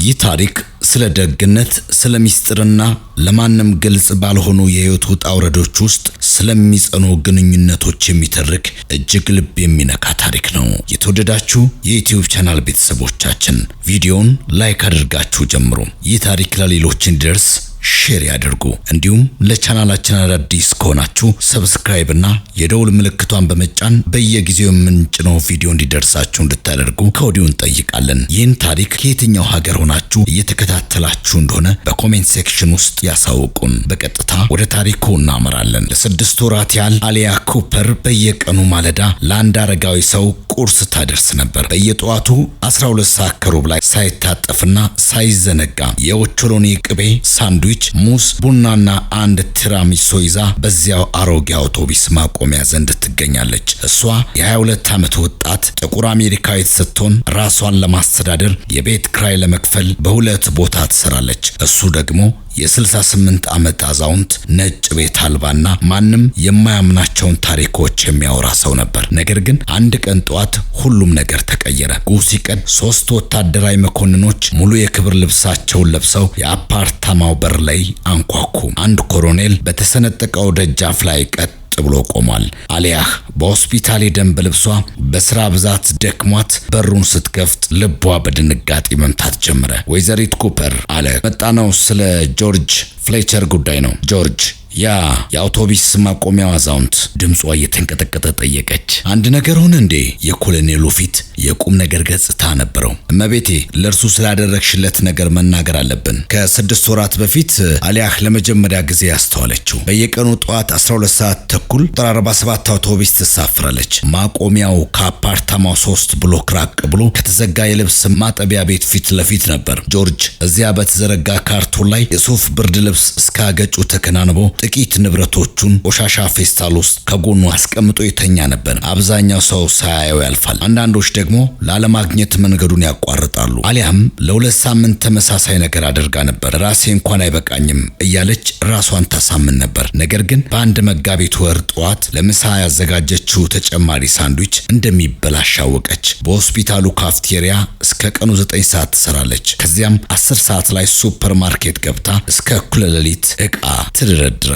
ይህ ታሪክ ስለ ደግነት፣ ስለ ሚስጥርና ለማንም ግልጽ ባልሆኑ የህይወት ውጣ ውረዶች ውስጥ ስለሚጸኑ ግንኙነቶች የሚተርክ እጅግ ልብ የሚነካ ታሪክ ነው። የተወደዳችሁ የ YouTube channel ቤተሰቦቻችን፣ ቪዲዮውን like አድርጋችሁ ጀምሩ። ይህ ታሪክ ለሌሎች እንዲደርስ share ያድርጉ። እንዲሁም ለቻናላችን አዳዲስ ከሆናችሁ subscribe እና የደውል ምልክቷን በመጫን በየጊዜው የምንጭነው ቪዲዮ እንዲደርሳችሁ እንድታደርጉ ከወዲሁ እንጠይቃለን። ይህን ታሪክ ከየትኛው ሀገር ሆናችሁ እየተከታተላችሁ እንደሆነ በ comment section ውስጥ ያሳውቁን። በቀጥታ ወደ ታሪኩ እናመራለን። ለ6 ወራት ያህል አሊያ ኩፐር በየቀኑ ማለዳ ለአንድ አረጋዊ ሰው ቁርስ ታደርስ ነበር። በየጠዋቱ 12 ሰዓት ከሩብ ላይ ሳይታጠፍና ሳይዘነጋ የኦቾሎኒ ቅቤ ሳንድዊች፣ ሙዝ፣ ቡናና አንድ ቲራሚሶ ይዛ በዚያው አሮጌ አውቶቡስ ማቆሚያ ዘንድ ትገኛለች። እሷ የ22 ዓመት ወጣት ጥቁር አሜሪካዊት ስትሆን ራሷን ለማስተዳደር የቤት ክራይ ለመክፈል በሁለት ቦታ ትሰራለች። እሱ ደግሞ የ68 ዓመት አዛውንት፣ ነጭ፣ ቤት አልባና ማንም የማያምናቸውን ታሪኮች የሚያወራ ሰው ነበር። ነገር ግን አንድ ቀን ጠዋት ሁሉም ነገር ተቀየረ። ጉህ ሲቀድ ሶስት ወታደራዊ መኮንኖች ሙሉ የክብር ልብሳቸውን ለብሰው የአፓርታማው በር ላይ አንኳኩ። አንድ ኮሎኔል በተሰነጠቀው ደጃፍ ላይ ቀጥ ብሎ ቆሟል። አሊያህ በሆስፒታል የደንብ ልብሷ በስራ ብዛት ደክሟት በሩን ስትከፍት ልቧ በድንጋጤ መምታት ጀመረ። "ወይዘሪት ኩፐር" አለ። "የመጣነው ስለ ጆርጅ ፍሌቸር ጉዳይ ነው።" "ጆርጅ? ያ የአውቶቢስ ማቆሚያው አዛውንት?" ድምጿ እየተንቀጠቀጠ ጠየቀች። "አንድ ነገር ሆነ እንዴ?" የኮሎኔሉ ፊት የቁም ነገር ገጽታ ነበረው። "እመቤቴ፣ ለእርሱ ስላደረግሽለት ነገር መናገር አለብን።" ከ6 ወራት በፊት አሊያህ ለመጀመሪያ ጊዜ ያስተዋለችው፣ በየቀኑ ጠዋት 12 ሰዓት ተኩል ቁጥር 47 አውቶቢስ ትሳፍራለች። ማቆሚያው ከአፓርታማው ሶስት ብሎክ ራቅ ብሎ ከተዘጋ የልብስ ማጠቢያ ቤት ፊት ለፊት ነበር። ጆርጅ እዚያ በተዘረጋ ካርቶን ላይ የሱፍ ብርድ ልብስ እስከ አገጩ ተከናንቦ ጥቂት ንብረቶቹን ቆሻሻ ፌስታል ውስጥ ከጎኑ አስቀምጦ የተኛ ነበር። አብዛኛው ሰው ሳያየው ያልፋል። አንዳንዶች ደግሞ ላለማግኘት መንገዱን ያቋርጣሉ። አሊያም ለ2 ሳምንት ተመሳሳይ ነገር አድርጋ ነበር። "ራሴ እንኳን አይበቃኝም" እያለች ራሷን ታሳምን ነበር። ነገር ግን በአንድ መጋቢት ወር ጠዋት ለምሳ ያዘጋጀችው ተጨማሪ ሳንድዊች እንደሚበላሽ አወቀች። በሆስፒታሉ ካፍቴሪያ እስከ ቀኑ 9 ሰዓት ትሰራለች። ከዚያም 10 ሰዓት ላይ ሱፐር ማርኬት ገብታ እስከ እኩለ ሌሊት ዕቃ ትደረድራለች።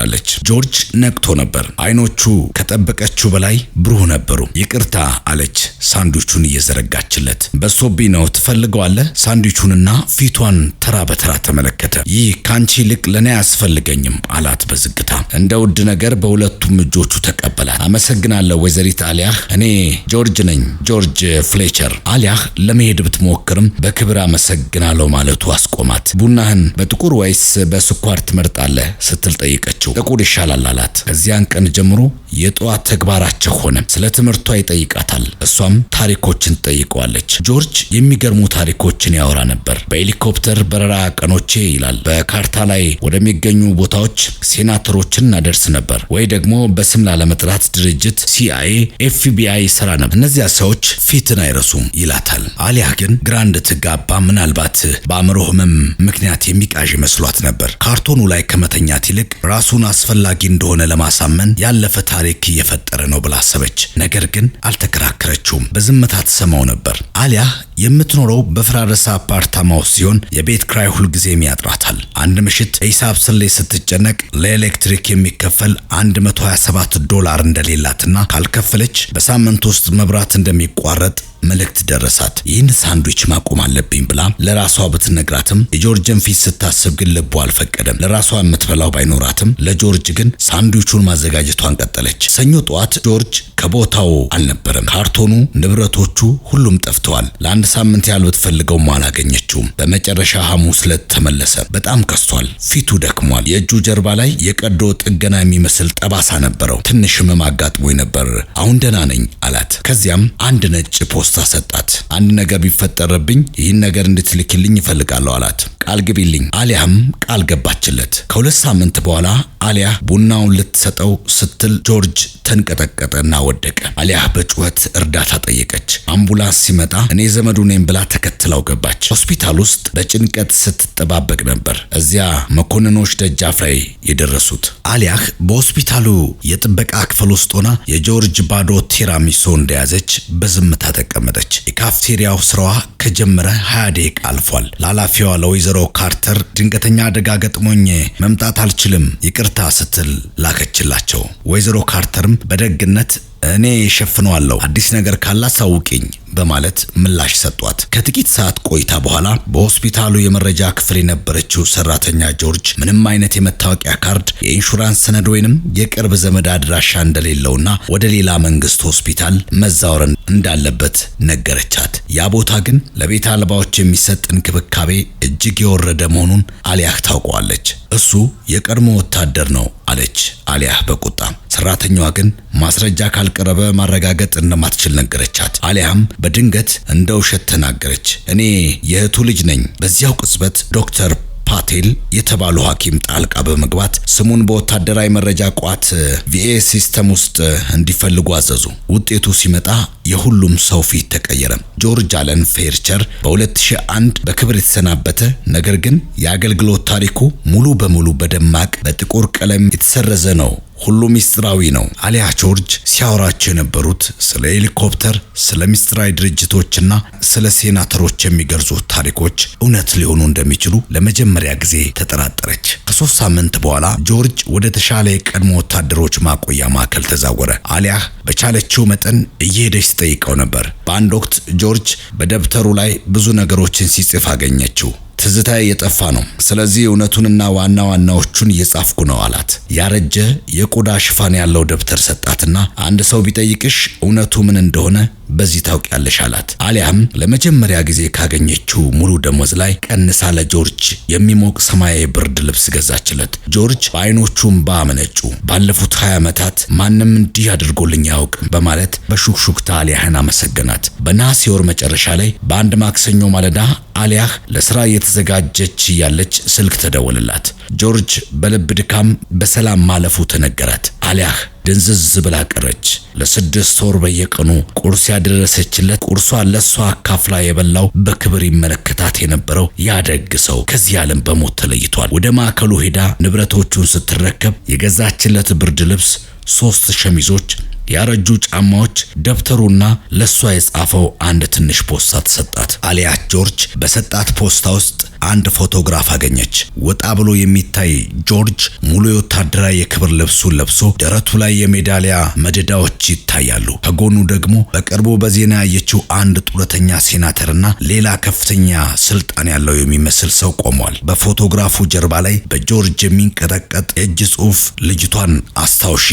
ጆርጅ ነቅቶ ነበር። አይኖቹ ከጠበቀችው በላይ ብሩህ ነበሩ። "ይቅርታ" አለች ሳንድዊቹን እየዘረጋችለት። "በዝቶብኝ ነው፣ ትፈልገዋለህ?" ሳንድዊቹንና ፊቷን ተራ በተራ ተመለከተ። "ይህ ካንቺ ይልቅ ለእኔ አያስፈልገኝም" አላት በዝግታ። እንደ ውድ ነገር በሁለቱም እጆቹ ተቀበላት። "አመሰግናለሁ ወይዘሪት አሊያህ። እኔ ጆርጅ ነኝ፣ ጆርጅ ፍሌቸር።" አሊያህ ለመሄድ ብትሞክርም በክብር አመሰግናለሁ ማለቱ አስቆማት። "ቡናህን በጥቁር ወይስ በስኳር ትመርጣለህ?" ስትል ጠየቀችው። "ጥቁር ይሻላል" አላት። ከዚያን ቀን ጀምሮ የጠዋት ተግባራቸው ሆነ። ስለ ትምህርቷ ይጠይቃታል፣ እሷም ታሪኮችን ትጠይቀዋለች። ጆርጅ የሚገርሙ ታሪኮችን ያወራ ነበር። "በሄሊኮፕተር በረራ ቀኖቼ" ይላል፣ "በካርታ ላይ ወደሚገኙ ቦታዎች ሴናተሮችን እናደርስ ነበር፣ ወይ ደግሞ በስም ላለመጥራት ድርጅት CIA፣ FBI ይሰራ ነበር። እነዚያ ሰዎች ፊትን አይረሱም" ይላታል። አሊያ ግን ግራ እንደተጋባ፣ ምናልባት በአእምሮ ህመም ምክንያት የሚቃዥ መስሏት ነበር። ካርቶኑ ላይ ከመተኛት ይልቅ ራሱን አስፈላጊ እንደሆነ ለማሳመን ያለፈ ታሪክ እየፈጠረ ነው ብላ አሰበች። ነገር ግን አልተከራከረችውም። በዝምታ ትሰማው ነበር። አሊያ የምትኖረው በፈራረሰ አፓርታማ ውስጥ ሲሆን የቤት ክራይ ሁልጊዜም ያጥራታል። አንድ ምሽት የሂሳብ ስሌት ስትጨነቅ ለኤሌክትሪክ የሚከፈል 127 ዶላር እንደሌላትና ካልከፈለች በሳምንት ውስጥ መብራት እንደሚቋረጥ መልእክት ደረሳት። "ይህን ሳንድዊች ማቆም አለብኝ" ብላ ለራሷ ብትነግራትም የጆርጅን ፊት ስታስብ ግን ልቧ አልፈቀደም። ለራሷ የምትበላው ባይኖራትም ለጆርጅ ግን ሳንድዊቹን ማዘጋጀቷን ቀጠለች። ሰኞ ጠዋት ጆርጅ ከቦታው አልነበረም። ካርቶኑ፣ ንብረቶቹ፣ ሁሉም ጠፍተዋል። ለአንድ ሳምንት ያህል ብትፈልገውም አላገኘችውም። በመጨረሻ ሐሙስ ዕለት ተመለሰ። በጣም ከስቷል። ፊቱ ደክሟል። የእጁ ጀርባ ላይ የቀዶ ጥገና የሚመስል ጠባሳ ነበረው። "ትንሽ ህመም አጋጥሞኝ ነበር፣ አሁን ደህና ነኝ" አላት። ከዚያም አንድ ነጭ ፖስታ ሰጣት። "አንድ ነገር ቢፈጠርብኝ ይህን ነገር እንድትልኪልኝ እፈልጋለሁ" አላት። ቃል ግቢልኝ። አሊያም ቃል ገባችለት። ከ2 ሳምንት በኋላ አሊያ ቡናውን ልትሰጠው ስትል ጆርጅ ተንቀጠቀጠና ወደቀ። አሊያ በጩኸት እርዳታ ጠየቀች። አምቡላንስ ሲመጣ እኔ ዘመዱ ነኝ ብላ ተከትላው ገባች። ሆስፒታል ውስጥ በጭንቀት ስትጠባበቅ ነበር እዚያ መኮንኖች ደጃፍ ላይ የደረሱት። አሊያህ በሆስፒታሉ የጥበቃ ክፍል ውስጥ ሆና የጆርጅ ባዶ ቴራሚሶ እንደያዘች በዝምታ ተቀመጠች። የካፍቴሪያው ስራዋ ከጀመረ 20 ደቂቃ አልፏል። ለኃላፊዋ ለወይዘሮ ካርተር ድንገተኛ አደጋ ገጥሞኝ መምጣት አልችልም፣ ይቅርታ ስትል ላከችላቸው። ወይዘሮ ካርተርም በደግነት እኔ እሸፍነዋለሁ፣ አዲስ ነገር ካለ አሳውቂኝ በማለት ምላሽ ሰጧት። ከጥቂት ሰዓት ቆይታ በኋላ በሆስፒታሉ የመረጃ ክፍል የነበረችው ሰራተኛ ጆርጅ ምንም አይነት የመታወቂያ ካርድ፣ የኢንሹራንስ ሰነድ ወይንም የቅርብ ዘመድ አድራሻ እንደሌለውና ወደ ሌላ መንግስት ሆስፒታል መዛወር እንዳለበት ነገረቻት። ያ ቦታ ግን ለቤት አልባዎች የሚሰጥ እንክብካቤ እጅግ የወረደ መሆኑን አሊያህ ታውቀዋለች። እሱ የቀድሞ ወታደር ነው አለች አሊያህ በቁጣ። ሰራተኛዋ ግን ማስረጃ ካልቀረበ ማረጋገጥ እንደማትችል ነገረቻት። አሊያም በድንገት እንደ ውሸት ተናገረች። እኔ የእህቱ ልጅ ነኝ። በዚያው ቅጽበት ዶክተር ፓቴል የተባሉ ሐኪም ጣልቃ በመግባት ስሙን በወታደራዊ መረጃ ቋት VA system ውስጥ እንዲፈልጉ አዘዙ። ውጤቱ ሲመጣ የሁሉም ሰው ፊት ተቀየረ። ጆርጅ አለን ፌርቸር በ2001 በክብር የተሰናበተ፣ ነገር ግን የአገልግሎት ታሪኩ ሙሉ በሙሉ በደማቅ በጥቁር ቀለም የተሰረዘ ነው። ሁሉ ሚስጥራዊ ነው። አሊያ ጆርጅ ሲያወራቸው የነበሩት ስለ ሄሊኮፕተር፣ ስለ ሚስጥራዊ ድርጅቶችና ስለ ሴናተሮች የሚገልጹት ታሪኮች እውነት ሊሆኑ እንደሚችሉ ለመጀመሪያ ጊዜ ተጠራጠረች። ከ3 ሳምንት በኋላ ጆርጅ ወደ ተሻለ የቀድሞ ወታደሮች ማቆያ ማዕከል ተዛወረ። አሊያ በቻለችው መጠን እየሄደች ትጠይቀው ነበር። በአንድ ወቅት ጆርጅ በደብተሩ ላይ ብዙ ነገሮችን ሲጽፍ አገኘችው። ትዝታዬ እየጠፋ ነው። ስለዚህ እውነቱንና ዋና ዋናዎቹን እየጻፍኩ ነው አላት። ያረጀ የቆዳ ሽፋን ያለው ደብተር ሰጣትና አንድ ሰው ቢጠይቅሽ እውነቱ ምን እንደሆነ በዚህ ታውቂያለሽ አላት። አሊያም ለመጀመሪያ ጊዜ ካገኘችው ሙሉ ደሞዝ ላይ ቀንሳ ለጆርጅ የሚሞቅ ሰማያዊ ብርድ ልብስ ገዛችለት። ጆርጅ በአይኖቹ እምባ አመነጩ። ባለፉት 20 ዓመታት ማንም እንዲህ አድርጎልኝ አያውቅም በማለት በሹክሹክታ አሊያህን አመሰገናት። በነሐሴ ወር መጨረሻ ላይ በአንድ ማክሰኞ ማለዳ አሊያህ ለስራ እየተዘጋጀች እያለች ስልክ ተደወለላት። ጆርጅ በልብ ድካም በሰላም ማለፉ ተነገራት። አሊያህ ድንዝዝ ብላ ቀረች። ለ6 ወር በየቀኑ ቁርስ ያደረሰችለት፣ ቁርሷን ለሷ አካፍላ የበላው፣ በክብር ይመለከታት የነበረው ያ ደግ ሰው ከዚህ ዓለም በሞት ተለይቷል። ወደ ማዕከሉ ሄዳ ንብረቶቹን ስትረከብ የገዛችለት ብርድ ልብስ፣ ሶስት ሸሚዞች፣ ያረጁ ጫማዎች፣ ደብተሩና ለሷ የጻፈው አንድ ትንሽ ፖስታ ተሰጣት። አሊያ ጆርጅ በሰጣት ፖስታ ውስጥ አንድ ፎቶግራፍ አገኘች። ወጣ ብሎ የሚታይ ጆርጅ ሙሉ የወታደራዊ የክብር ልብሱን ለብሶ ደረቱ ላይ የሜዳሊያ መደዳዎች ይታያሉ። ከጎኑ ደግሞ በቅርቡ በዜና ያየችው አንድ ጡረተኛ ሴናተርና ሌላ ከፍተኛ ስልጣን ያለው የሚመስል ሰው ቆሟል። በፎቶግራፉ ጀርባ ላይ በጆርጅ የሚንቀጠቀጥ የእጅ ጽሑፍ ልጅቷን አስታውሺ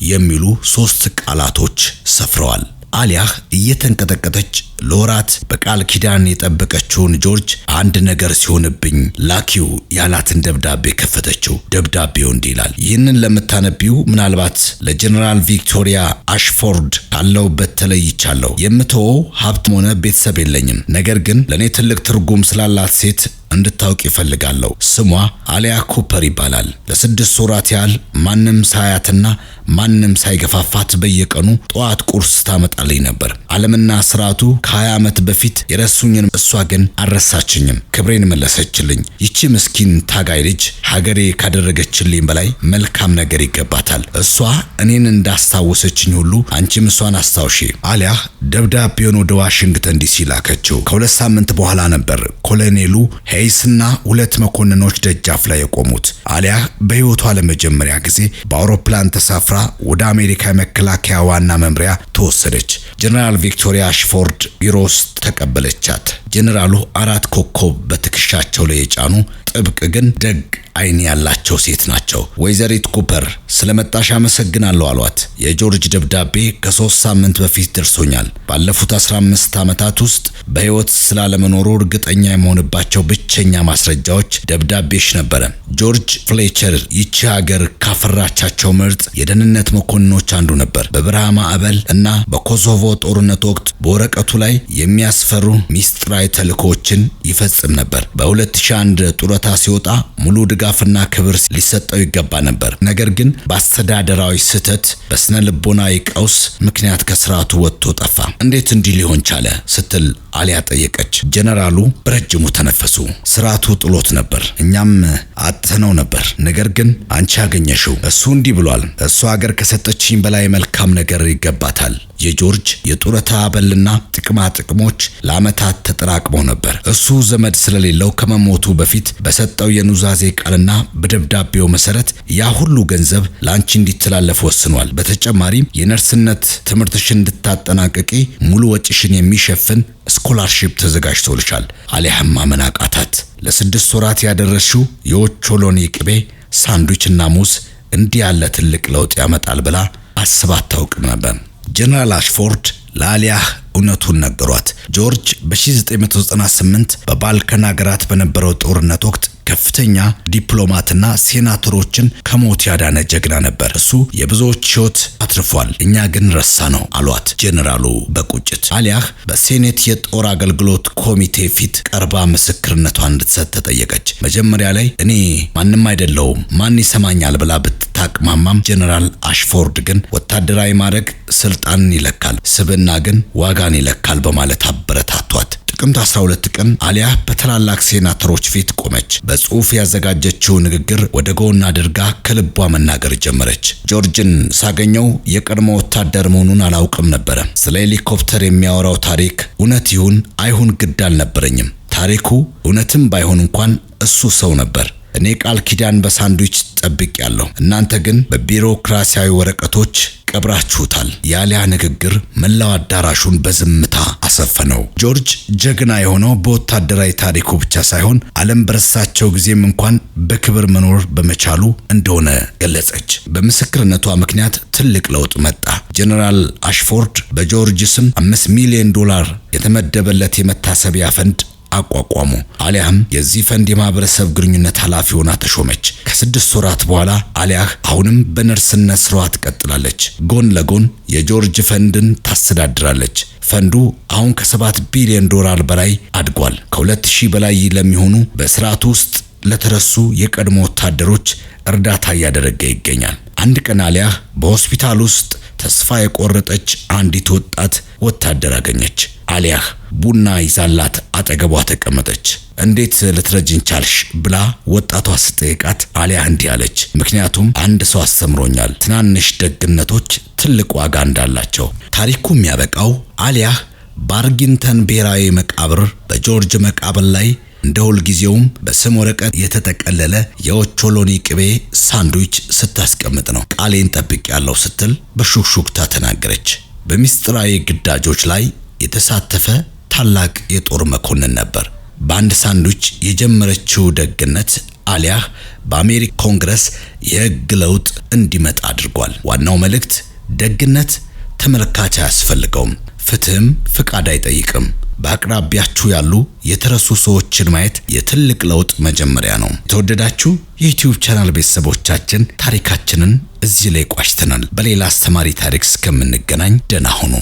የሚሉ ሶስት ቃላቶች ሰፍረዋል። አሊያህ እየተንቀጠቀጠች ለወራት በቃል ኪዳን የጠበቀችውን ጆርጅ አንድ ነገር ሲሆንብኝ ላኪው ያላትን ደብዳቤ ከፈተችው። ደብዳቤው እንዲህ ይላል። ይህንን ለምታነቢው ምናልባት ለጀነራል ቪክቶሪያ አሽፎርድ ካለሁበት ተለይቻለሁ። የምተወው ሀብትም ሆነ ቤተሰብ የለኝም። ነገር ግን ለእኔ ትልቅ ትርጉም ስላላት ሴት እንድታውቂ እፈልጋለሁ። ስሟ አሊያ ኩፐር ይባላል። ለ6 ወራት ያህል ማንም ሳያትና ማንም ሳይገፋፋት በየቀኑ ጠዋት ቁርስ ታመጣልኝ ነበር። ዓለምና ስርዓቱ ከ20 ዓመት በፊት የረሱኝን እሷ ግን አልረሳችኝም። ክብሬን መለሰችልኝ። ይቺ ምስኪን ታጋይ ልጅ ሀገሬ ካደረገችልኝ በላይ መልካም ነገር ይገባታል። እሷ እኔን እንዳስታወሰችኝ ሁሉ አንቺም እሷን አስታውሺ። አሊያ ደብዳቤውን ወደ ዋሽንግተን ዲሲ ላከችው። ከ2 ሳምንት በኋላ ነበር ኮሎኔሉ ሄይስና ሁለት መኮንኖች ደጃፍ ላይ የቆሙት። አሊያ በሕይወቷ ለመጀመሪያ ጊዜ በአውሮፕላን ተሳፍራ ወደ አሜሪካ የመከላከያ ዋና መምሪያ ተወሰደች። ጀነራል ቪክቶሪያ አሽፎርድ ቢሮ ውስጥ ተቀበለቻት። ጀነራሉ አራት ኮከብ በትከሻቸው ላይ የጫኑ፣ ጥብቅ ግን ደግ ዓይን ያላቸው ሴት ናቸው። "ወይዘሪት ኩፐር፣ ስለመጣሽ አመሰግናለሁ" አሏት። "የጆርጅ ደብዳቤ ከ3 ሳምንት በፊት ደርሶኛል። ባለፉት 15 ዓመታት ውስጥ በሕይወት ስላለመኖሩ እርግጠኛ የምሆንባቸው ብቸኛ ማስረጃዎች ደብዳቤሽ ነበረ። ጆርጅ ፍሌቸር ይቺ ሀገር ካፈራቻቸው ምርጥ የደህንነት መኮንኖች አንዱ ነበር። በበረሃ ማዕበል እና በኮሶቮ ጦርነት ወቅት በወረቀቱ ላይ የሚያስፈሩ ሚስጥራዊ ተልእኮዎችን ይፈጽም ነበር። በ2001 ጡረታ ሲወጣ ሙሉ ድጋፍና ክብር ሊሰጠው ይገባ ነበር። ነገር ግን በአስተዳደራዊ ስህተት፣ በስነ ልቦናዊ ቀውስ ምክንያት ከስርዓቱ ወጥቶ ጠፋ። እንዴት እንዲህ ሊሆን ቻለ?" ስትል አሊያ ጠየቀች። ጀነራሉ በረጅሙ ተነፈሱ። "ስርዓቱ ጥሎት ነበር፣ እኛም አጥተነው ነበር። ነገር ግን አንቺ አገኘሽው። እሱ እንዲህ ብሏል፦ እሷ ሀገር ከሰጠችኝ በላይ መልካም ነገር ይገባታል።" የጆርጅ የጡረታ አበልና ጥቅማ ጥቅሞች ለዓመታት ተጠራቅመው ነበር። እሱ ዘመድ ስለሌለው ከመሞቱ በፊት በሰጠው የኑዛዜ ቃልና በደብዳቤው መሰረት ያ ሁሉ ገንዘብ ለአንቺ እንዲተላለፍ ወስኗል። በተጨማሪም የነርስነት ትምህርትሽን እንድታጠናቅቂ ሙሉ ወጪሽን የሚሸፍን scholarship ተዘጋጅቶልሻል። አሊያም ማመን አቃታት። ለ6 ወራት ያደረስሽው የኦቾሎኒ ቅቤ ሳንድዊችና ሙዝ እንዲህ ያለ ትልቅ ለውጥ ያመጣል ብላ አስባ አታውቅም ነበር። ጀነራል አሽፎርድ ለአሊያህ እውነቱን ነገሯት። ጆርጅ በ1998 በባልካን ሀገራት በነበረው ጦርነት ወቅት ከፍተኛ ዲፕሎማትና ሴናተሮችን ከሞት ያዳነ ጀግና ነበር። እሱ የብዙዎች ሕይወት አትርፏል፣ እኛ ግን ረሳነው አሏት ጄኔራሉ በቁጭት። አሊያህ በሴኔት የጦር አገልግሎት ኮሚቴ ፊት ቀርባ ምስክርነቷን እንድትሰጥ ተጠየቀች። መጀመሪያ ላይ "እኔ ማንም አይደለሁም፣ ማን ይሰማኛል?" ብላ ብታቅማማም ጄኔራል አሽፎርድ ግን "ወታደራዊ ማዕረግ ስልጣንን ይለካል፣ ስብዕና ግን ዋጋን ይለካል" በማለት አበረታቷት። ጥቅምት 12 ቀን አሊያ በታላላቅ ሴናተሮች ፊት ቆመች። በጽሑፍ ያዘጋጀችው ንግግር ወደ ጎን አድርጋ ከልቧ መናገር ጀመረች። "ጆርጅን ሳገኘው የቀድሞ ወታደር መሆኑን አላውቅም ነበረ። ስለ ሄሊኮፕተር የሚያወራው ታሪክ እውነት ይሁን አይሁን ግድ አልነበረኝም። ታሪኩ እውነትም ባይሆን እንኳን እሱ ሰው ነበር። እኔ ቃል ኪዳን በሳንድዊች ጠብቄያለሁ። እናንተ ግን በቢሮክራሲያዊ ወረቀቶች ቀብራችሁታል።" የአሊያ ንግግር መላው አዳራሹን በዝምታ አሰፈነው። ጆርጅ ጀግና የሆነው በወታደራዊ ታሪኩ ብቻ ሳይሆን ዓለም በረሳቸው ጊዜም እንኳን በክብር መኖር በመቻሉ እንደሆነ ገለጸች። በምስክርነቷ ምክንያት ትልቅ ለውጥ መጣ። ጀነራል አሽፎርድ በጆርጅ ስም 5 ሚሊዮን ዶላር የተመደበለት የመታሰቢያ ፈንድ አቋቋሙ። አሊያም የዚህ ፈንድ የማህበረሰብ ግንኙነት ኃላፊ ሆና ተሾመች። ከ6 ወራት በኋላ አሊያህ አሁንም በነርስነት ስራዋ ትቀጥላለች። ጎን ለጎን የጆርጅ ፈንድን ታስተዳድራለች። ፈንዱ አሁን ከ7 ቢሊዮን ዶላር በላይ አድጓል። ከ2000 በላይ ለሚሆኑ በስርዓቱ ውስጥ ለተረሱ የቀድሞ ወታደሮች እርዳታ እያደረገ ይገኛል። አንድ ቀን አሊያህ በሆስፒታል ውስጥ ተስፋ የቆረጠች አንዲት ወጣት ወታደር አገኘች። አሊያህ ቡና ይዛላት አጠገቧ ተቀመጠች። "እንዴት ልትረጂኝ ቻልሽ?" ብላ ወጣቷ ስትጠይቃት አሊያህ እንዲህ አለች፦ "ምክንያቱም አንድ ሰው አስተምሮኛል፣ ትናንሽ ደግነቶች ትልቅ ዋጋ እንዳላቸው።" ታሪኩ የሚያበቃው አሊያህ በአርሊንግተን ብሔራዊ መቃብር በጆርጅ መቃብር ላይ እንደ ሁልጊዜውም በስም ወረቀት የተጠቀለለ የኦቾሎኒ ቅቤ ሳንድዊች ስታስቀምጥ ነው። "ቃሌን ጠብቄያለሁ" ስትል በሹክሹክታ ተናገረች። በሚስጥራዊ ግዳጆች ላይ የተሳተፈ ታላቅ የጦር መኮንን ነበር። በአንድ ሳንድዊች የጀመረችው ደግነት አሊያህ በአሜሪካ ኮንግረስ የሕግ ለውጥ እንዲመጣ አድርጓል። ዋናው መልእክት ደግነት ተመልካች አያስፈልገውም፣ ፍትህም ፍቃድ አይጠይቅም። በአቅራቢያችሁ ያሉ የተረሱ ሰዎችን ማየት የትልቅ ለውጥ መጀመሪያ ነው። የተወደዳችሁ የ YouTube channel ቤተሰቦቻችን፣ ታሪካችንን እዚህ ላይ ቋጭተናል። በሌላ አስተማሪ ታሪክ እስከምንገናኝ ደህና ሁኑ።